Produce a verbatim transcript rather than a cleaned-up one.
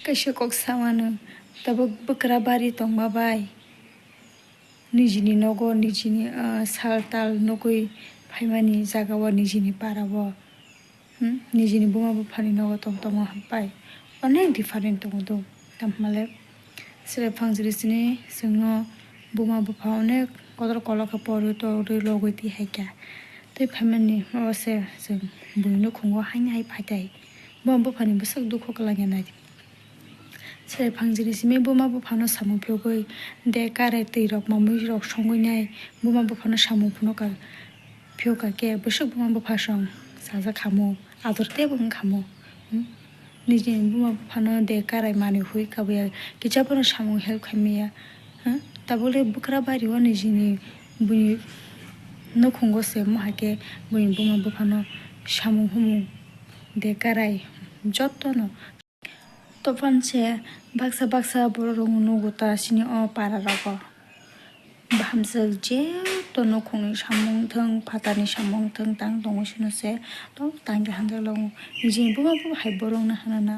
Kaisa kok samano, tabuk bwkra bari tongma bai nijini nogo, nijini, ah, sal tal nugwi phaimani jagao, nijini parao, hmm, nijini buma buphani nogo tong tongo bai onek different tongo do. Tamo hwnle chwrai phangjri sini chwngno buma bupha onek kotor kolok khe porwi torwi logwi twi hai kha. Tei phaimani o se chwng buini nukhungo haini hai phai tai. Buma buphani bwswk dukhu kwlangya nai. Chwrai phangjri simi buma buphano samung phiyogwi de karai twi rok mamui rok songwi nai buma buphano samung phunukha. Phiyokha khe bwswk buma bupha song sajak khamu, ador teibo wng khamu. Hmm? Nijini buma buphano de karai manwi hui kabuya, kicha bono samung help khai maya. Hmm? Tabukle bwkra bari o nijini buini nukhungo se moha khe buini buma buphano samung humung de karai jotono. Tophan se baksa baksa borok rok nugo ta sini o para rogo. Bahamjwk je to nukhungni samung thung, phatarni samung thung, tang tongo sino se, to tangwi hamjak lago. Nijini buma bo hai borok no hwnna na.